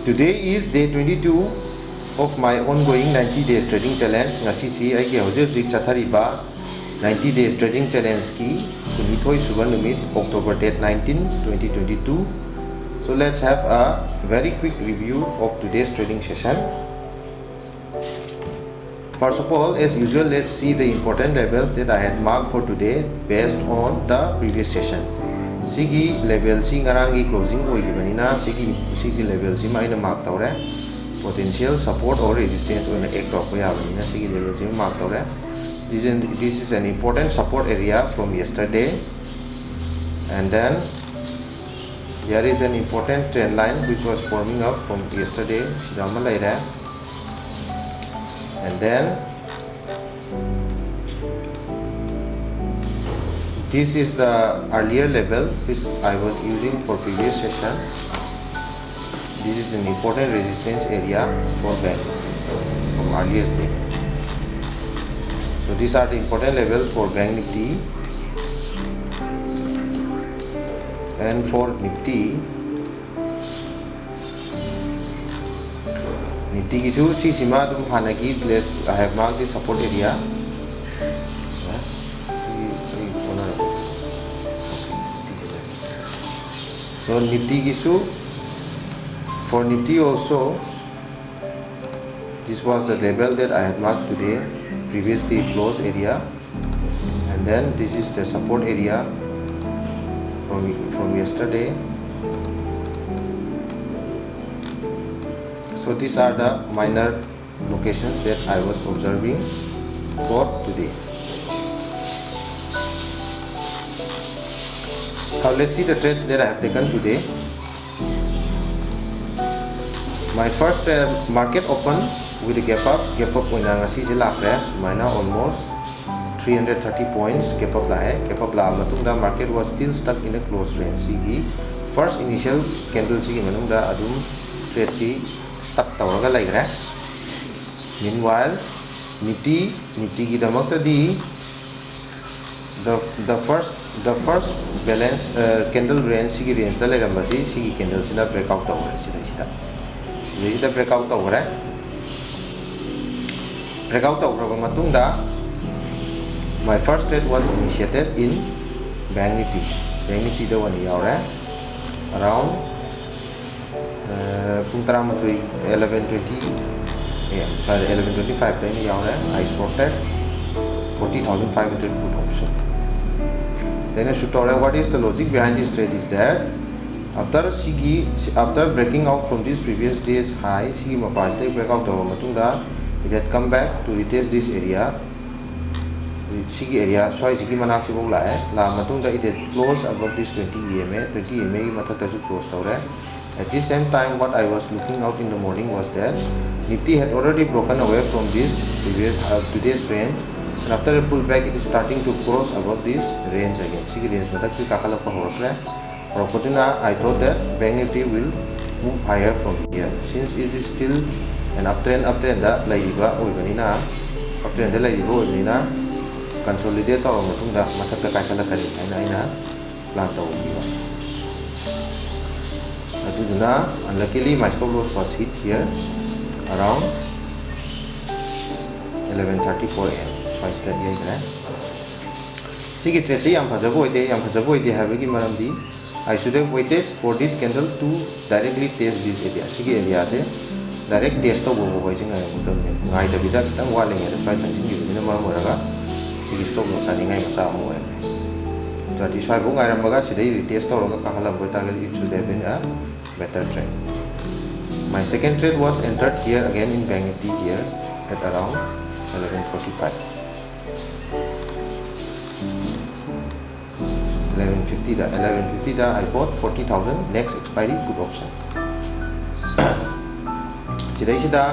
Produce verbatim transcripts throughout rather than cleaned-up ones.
Today is day twenty-two of my ongoing ninety days trading challenge. ꯉꯁꯤꯁꯤ ꯑꯩꯒꯤ ꯍꯧꯖꯤꯛ ꯍꯧꯖꯤꯛ ꯆꯠꯊꯔꯤꯕ ninety days trading challengeꯀꯤ ꯀꯨꯟꯅꯤꯊꯣꯏ ꯁꯨꯕ ꯅꯨꯃꯤꯠ, October date nineteen, twenty twenty-two. So let's have a very quick review of today's trading session. First of all, as usual, let's see the important levels that I had marked for today based on the previous session. ꯁꯤꯒꯤ levelꯁꯤ ꯉꯔꯥꯡꯒꯤ closing ꯑꯣꯏꯈꯤꯕꯅꯤꯅ ꯁꯤꯒꯤ ꯁꯤꯒꯤ levelꯁꯤꯃ ꯑꯩꯅ mark ꯇꯧꯔꯦ꯫ Potential support or resistance ꯑꯣꯏꯅ act ꯇꯧꯔꯛꯄ ꯌꯥꯕꯅꯤꯅ ꯁꯤꯒꯤ levelꯁꯤꯃ mark ꯇꯧꯔꯦ꯫ This is, this is an important support area from yesterday, and then there is an important trend line which was forming up from yesterday. ꯁꯤꯗ ꯑꯃ ꯂꯩꯔꯦ, and then this is the earlier level which I was using for previous session. This is an important resistance area for Bank Nifty from earlier day. So these are the important levels for Bank Nifty. And for Nifty, Niftyꯒꯤꯁꯨ ꯁꯤꯁꯤꯃ ꯑꯗꯨꯝ ꯍꯥꯟꯅꯒꯤ place, I have marked the support area. So Niftyꯒꯤꯁꯨ, for Nifty also, this was the level that I had marked today, previous day close area, and then this is the support area from from yesterday. So these are the minor locations that I was observing for today. Now let's see the trade that I have taken today. My first uh, market open with a gap up, gap up ꯑꯣꯏꯅ ꯉꯁꯤꯁꯦ ꯂꯥꯛꯈ꯭ꯔꯦ꯫ ꯁꯨꯃꯥꯏꯅ almost three hundred thirty points gap up ꯂꯥꯛꯑꯦ꯫ Gap up ꯂꯥꯛꯑ ꯃꯇꯨꯡꯗ market was still stuck in a close range. ꯁꯤꯒꯤ first initial candle ꯁꯤꯒꯤ ꯃꯅꯨꯡꯗ ꯑꯗꯨꯝ tradeꯁꯤ stuck ꯇꯧꯔꯒ ꯂꯩꯈ꯭ꯔꯦ꯫ Meanwhile, Nifty, Niftyꯒꯤꯗꯃꯛꯇꯗꯤ the the first the first balance uh, candle range, ꯁꯤꯒꯤ rangeꯇ ꯂꯩꯔꯝꯕꯁꯤ ꯁꯤꯒꯤ candleꯁꯤꯅ break out ꯇꯧꯈ꯭ꯔꯦ ꯁꯤꯗꯩꯁꯤꯗ꯫ ꯁꯤꯗꯩꯁꯤꯗ breakout ꯇꯧꯈ꯭ꯔꯦ꯫ Breakout ꯇꯧꯈ꯭ꯔꯕ ꯃꯇꯨꯡꯗ, my first trade was initiated in Bank Nifty. Bank Niftyꯗ ꯑꯣꯏꯅ ꯌꯥꯎꯔꯦ꯫ Around ꯄꯨꯡ ꯇꯔꯥꯃꯥꯊꯣꯏ, eleven twenty a.m., sorry, eleven twenty fiveꯇ ꯑꯩꯅ ꯌꯥꯎꯔꯦ꯫ I shorted forty thousand five hundred put option. ꯑꯩꯅꯁꯨ ꯇꯧꯔꯦ꯫ What is the logic behind this trade is that after ꯁꯤꯒꯤ, after breaking out from this previous day's high, ꯁꯤꯒꯤ ꯃꯄꯥꯁꯤꯗꯒꯤ breakout ꯇꯧꯔꯕ ꯃꯇꯨꯡꯗ, it had come back to retest this area. ꯁꯤꯒꯤ area ꯁ꯭ꯋꯥꯏꯁꯤꯒꯤ ꯃꯅꯥꯛꯁꯤꯐꯥꯎ ꯂꯥꯛꯑꯦ꯫ ꯂꯥꯛꯑ ꯃꯇꯨꯡꯗ, it had closed above this twenty E M A, twenty E M A ꯒꯤ ꯃꯊꯛꯇꯁꯨ close ꯇꯧꯔꯦ꯫ At the same time, what I was looking out in the morning was that Nifty had already broken away from this previous, uh, today's range, and after a pullback, it is starting to cross above this range again. ꯁꯤꯒꯤ range ꯃꯊꯛꯁꯤ ꯀꯥꯈꯠꯂꯛꯄ ꯍꯧꯔꯛꯈ꯭ꯔꯦ꯫ ꯍꯧꯔꯛꯄꯗꯨꯅ, I thought that Bank Nifty will move higher from here, since it is still an uptrend, uptrendꯗ ꯂꯩꯔꯤꯕ ꯑꯣꯏꯕꯅꯤꯅ, uptrendꯗ ꯂꯩꯔꯤꯕ ꯑꯣꯏꯕꯅꯤꯅ, consolidate ꯇꯧꯔꯕ ꯃꯇꯨꯡꯗ ꯃꯊꯛꯇ ꯀꯥꯏꯈꯠꯂꯛꯀꯅꯤ ꯍꯥꯏꯅ ꯑꯩꯅ plan ꯇꯧꯕꯅꯦꯕ꯫ ꯑꯗꯨꯗꯨꯅ, unluckily, my stop loss was hit here around eleven thirty-four A M, ꯁ꯭ꯋꯥꯏꯁꯤꯗ ꯌꯩꯈ꯭ꯔꯦ꯫ ꯁꯤꯒꯤ tradeꯁꯤ ꯌꯥꯝ ꯐꯖꯕ ꯑꯣꯏꯗꯦ꯫ ꯌꯥꯝ ꯐꯖꯕ ꯑꯣꯏꯗꯦ ꯍꯥꯏꯕꯒꯤ ꯃꯔꯝꯗꯤ, I should have waited for this candle to directly test this area. ꯁꯤꯒꯤ areaꯁꯦ direct test ꯇꯧꯕ ꯐꯥꯎꯕ ꯑꯩꯁꯦ ꯉꯥꯏꯔꯝꯒꯗꯕꯅꯦ꯫ ꯉꯥꯏꯗꯕꯤꯗ ꯈꯤꯇꯪ ꯋꯥꯠꯂꯤꯉꯩꯗ ꯁ꯭ꯋꯥꯏ ꯆꯪꯁꯤꯟꯈꯤꯕꯁꯤꯅ ꯃꯔꯝ ꯑꯣꯏꯔꯒ ꯁꯤꯒꯤ stop loss ꯆꯥꯅꯤꯡꯉꯥꯏ ꯃꯆꯥꯛ ꯑꯃ ꯑꯣꯏꯔꯝꯃꯦ꯫ ꯑꯗꯨꯗꯤ ꯁ꯭ꯋꯥꯏꯐꯥꯎ ꯉꯥꯏꯔꯝꯃꯒ ꯁꯤꯗꯩ retest ꯇꯧꯔꯒ ꯀꯥꯈꯠꯂꯝꯕ ꯑꯣꯏꯇꯥꯔꯒꯗꯤ, it should have been a better trade. My second trade was entered here again in Bank Nifty here at around eleven forty-five. Eleven fiftyꯗ, eleven fiftyꯗ I bought forty thousand next expiry put option. ꯁꯤꯗꯩꯁꯤꯗ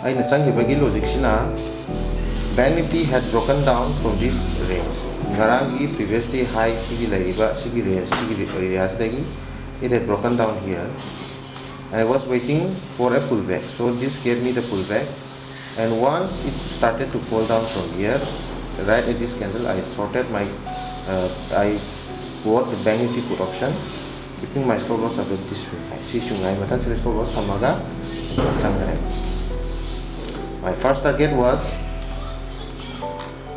ꯑꯩꯅ ꯆꯪꯈꯤꯕꯒꯤ logicꯁꯤꯅ, Bank Nifty had broken down from this range. ꯉꯔꯥꯡꯒꯤ previous day high, ꯁꯤꯒꯤ ꯂꯩꯔꯤꯕ ꯁꯤꯒꯤ range, ꯁꯤꯒꯤ areaꯁꯤꯗꯒꯤ, it had broken down here. I was waiting for a pullback, so this gave me the pullback. And once it started to fall down from here, right at this candle, I shorted my, uh, I bought the Bank Nifty put option. Keeping my stop loss above this swing high. ꯁꯤ swing high ꯃꯊꯛꯁꯤꯗ stop loss ꯊꯝꯃꯒ ꯆꯪꯈ꯭ꯔꯦ. My first target was,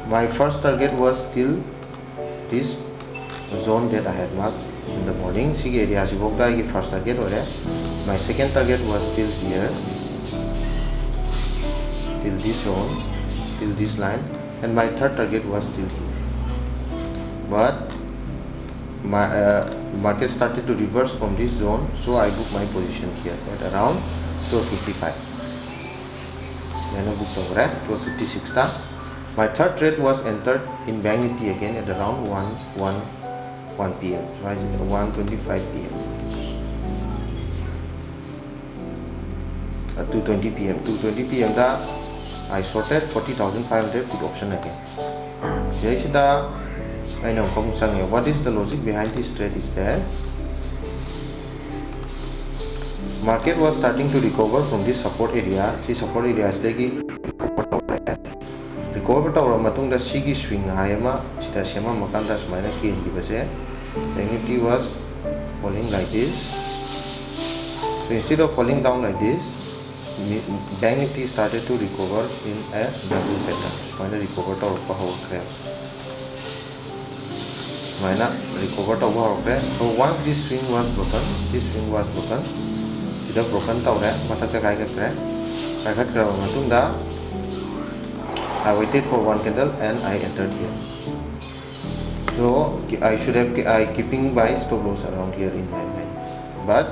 my first target was till this zone that I had marked in the morning. ꯁꯤꯒꯤ area ꯁꯤꯐꯥꯎꯗ ꯑꯩꯒꯤ first target ꯑꯣꯏꯔꯦ. My second target was till here, till this zone, till this line, and my third target was till here. But my uh, market started to reverse from this zone, so I book my position here at around twelve fifty-five. ꯁꯨꯃꯥꯏꯅ book ꯇꯧꯈ꯭ꯔꯦ twelve fifty-six ꯇ. My third trade was entered in Bank Nifty again at around one, one, one p.m. ꯁꯨꯃꯥꯏꯅ one twenty-five p.m. Uh, two twenty p.m. two twenty p.m. The I shorted forty thousand five hundred put option again. ꯁꯤꯗꯩꯁꯤꯗ ꯑꯩꯅ ꯑꯃꯨꯛ ꯆꯪꯉꯦ. What is the logic behind this trade is that market was starting to recover from this support area. ꯁꯤ support area ꯁꯤꯗꯒꯤ recover ꯇꯧꯔꯕ ꯃꯇꯨꯡꯗ ꯁꯤꯒꯤ swing high ꯑꯃ ꯁꯤꯗ ꯁꯦꯝꯃꯝꯃꯀꯥꯟꯗ ꯁꯨꯃꯥꯏꯅ ꯀꯦꯟꯈꯤꯕꯁꯦ, Bank Nifty was falling like this. So instead of falling down like this, Bank Nifty started to recover in a W pattern. ꯁꯨꯃꯥꯏꯅ recover ꯇꯧꯔꯛꯄ ꯍꯧꯔꯛꯈ꯭ꯔꯦꯕ. ꯁꯨꯃꯥꯏꯅ recover ꯇꯧꯕ ꯍꯧꯔꯛꯈ꯭ꯔꯦ. So once this swing was broken, this swing was broken, ꯁꯤꯗ broken ꯇꯧꯔꯦ, ꯃꯊꯛꯇ ꯀꯥꯏꯈꯠꯈ꯭ꯔꯦ. ꯀꯥꯏꯈꯠꯈ꯭ꯔꯕ ꯃꯇꯨꯡꯗ I waited for one candle and I entered here. So I should have, I keeping my stop loss around here in my mind. But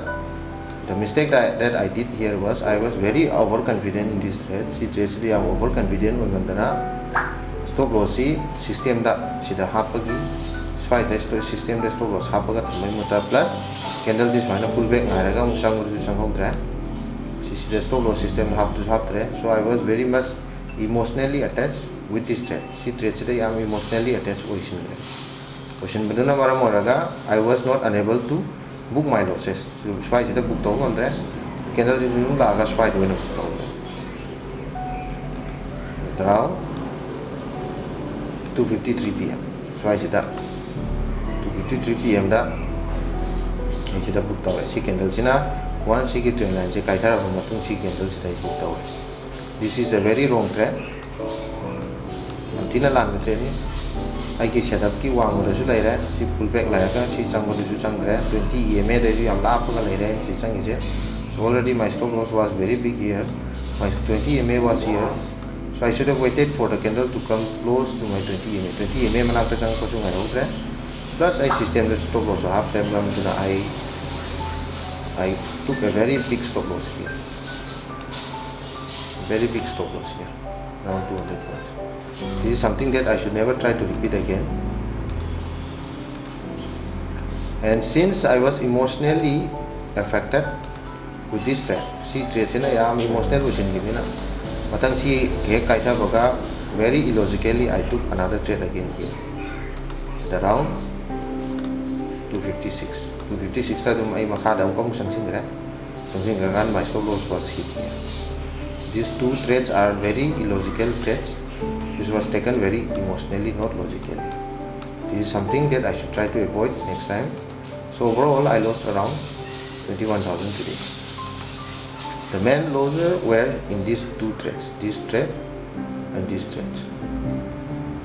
the mistake that, that I did here was I was very overconfident in this trade. ꯁꯤ trade ꯁꯤꯗꯤ ꯌꯥꯝ overconfident ꯑꯣꯏꯃꯟꯗꯅ stop loss ꯁꯤ system ꯗ ꯁꯤꯗ ꯍꯥꯞꯄꯒꯤ, ꯁ꯭ꯋꯥꯏꯗ system ꯗ stop loss ꯍꯥꯞꯄꯒ ꯊꯝꯕꯒꯤ ꯃꯍꯨꯠꯇ, plus candle ꯁꯤ ꯁꯨꯃꯥꯏꯅ pull back ꯉꯥꯏꯔꯒ ꯑꯃꯨꯛ ꯆꯪꯕꯗꯨꯁꯨ ꯆꯪꯍꯧꯗ꯭ꯔꯦ꯫ ꯁꯤ ꯁꯤꯗ stop loss system the ꯍꯥꯞꯄꯗꯨꯁꯨ ꯍꯥꯞꯇ꯭ꯔꯦ꯫ So I was very much emotionally attached with this trade. ꯁꯤ trade ꯁꯤꯗ ꯌꯥꯝ emotionally attached ꯑꯣꯏꯁꯤꯟꯈ꯭ꯔꯦ꯫ ꯑꯣꯏꯁꯤꯟꯕꯗꯨꯅ ꯃꯔꯝ ꯑꯣꯏꯔꯒ I was not unable to book my losses. ꯁ꯭ꯋꯥꯏꯁꯤꯗ book ꯇꯧꯕ ꯉꯝꯗ꯭ꯔꯦ꯫ Candle ꯁꯤꯁꯨ ꯑꯗꯨꯝ ꯂꯥꯛꯑꯒ ꯁ꯭ꯋꯥꯏꯗ ꯑꯣꯏꯅ book ꯇꯧꯔꯦ꯫ At around two fifty-three p.m. ꯁ꯭ꯋꯥꯏꯁꯤꯗ two fifty-three p.m. ꯗ ꯑꯩ ꯁꯤꯗ ꯕꯨꯛ ꯇꯧꯔꯦ꯫ ꯁꯤ ꯀꯦꯟꯗꯜꯁꯤꯅ, ꯋꯥꯟꯁ ꯁꯤꯒꯤ ꯇ꯭ꯔꯦꯟ ꯂꯥꯏꯟꯁꯦ ꯀꯥꯏꯊꯔꯕ ꯃꯇꯨꯡ, ꯁꯤ ꯀꯦꯟꯗꯜꯁꯤꯗ ꯑꯩ ꯕꯨꯛ ꯇꯧꯔꯦ꯫ This is a very wrong trend. ꯌꯥꯝ ꯊꯤꯅ ꯂꯥꯟꯕ ꯇ꯭ꯔꯦꯟꯅꯤ꯫ ꯑꯩꯒꯤ ꯁꯦꯠꯑꯞꯀꯤ ꯋꯥꯡꯃꯗꯁꯨ ꯂꯩꯔꯦ꯫ ꯁꯤ ꯄꯨꯜ ꯕꯦꯛ ꯂꯥꯛꯑꯒ ꯁꯤ ꯆꯪꯕꯗꯁꯨ ꯆꯪꯗ꯭ꯔꯦ꯫ Twenty E M A ꯗꯩꯁꯨ ꯌꯥꯝ ꯂꯥꯞꯄꯒ ꯂꯩꯔꯦ ꯁꯤ ꯆꯪꯉꯤꯁꯦ꯫ Already my stop loss was very big here. My twenty E M A was here. So I should have waited for the candle to come close to my twenty E M A. Twenty E M A ꯃꯅꯥꯛꯇ ꯆꯪꯉꯛꯄꯁꯨ ꯉꯥꯏꯍꯧꯗ꯭ꯔꯦ꯫ Plus ꯑꯩ system ꯗꯁꯨ stop loss ꯁꯨ ꯍꯥꯞꯇ꯭ꯔꯦ, ꯃꯔꯝ ꯑꯗꯨꯅ I, I took a very big stop loss here. Very big stop loss here. Around two hundred points. This is something that I should never try to repeat again. And since I was emotionally affected with this trade, ꯁꯤ ꯇ꯭ꯔꯦꯠꯁꯤꯅ ꯌꯥꯝ emotional ꯑꯣꯏꯁꯤꯟꯈꯤꯕꯅꯤꯅ, ꯃꯊꯪ ꯁꯤ ꯍꯦꯛ ꯀꯥꯏꯊꯕꯒ, very illogically I took another trade again here. At around two fifty-six. Two fifty-six ꯇ ꯑꯗꯨꯝ ꯑꯩ ꯃꯈꯥꯗ ꯑꯃꯨꯛꯀ ꯑꯃꯨꯛ ꯆꯪꯁꯤꯟꯈ꯭ꯔꯦ꯫ ꯆꯪꯁꯤꯟꯈ꯭ꯔꯀꯥꯟꯗ my stop loss was hit here. These two trades are very illogical trades. This was taken very emotionally, not logically. This is something that I should try to avoid next time. So overall, I lost around twenty-one thousand today. The main loser were in these two trades, this trade and this trade.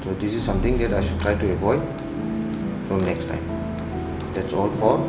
So this is something that I should try to avoid from next time. That's all for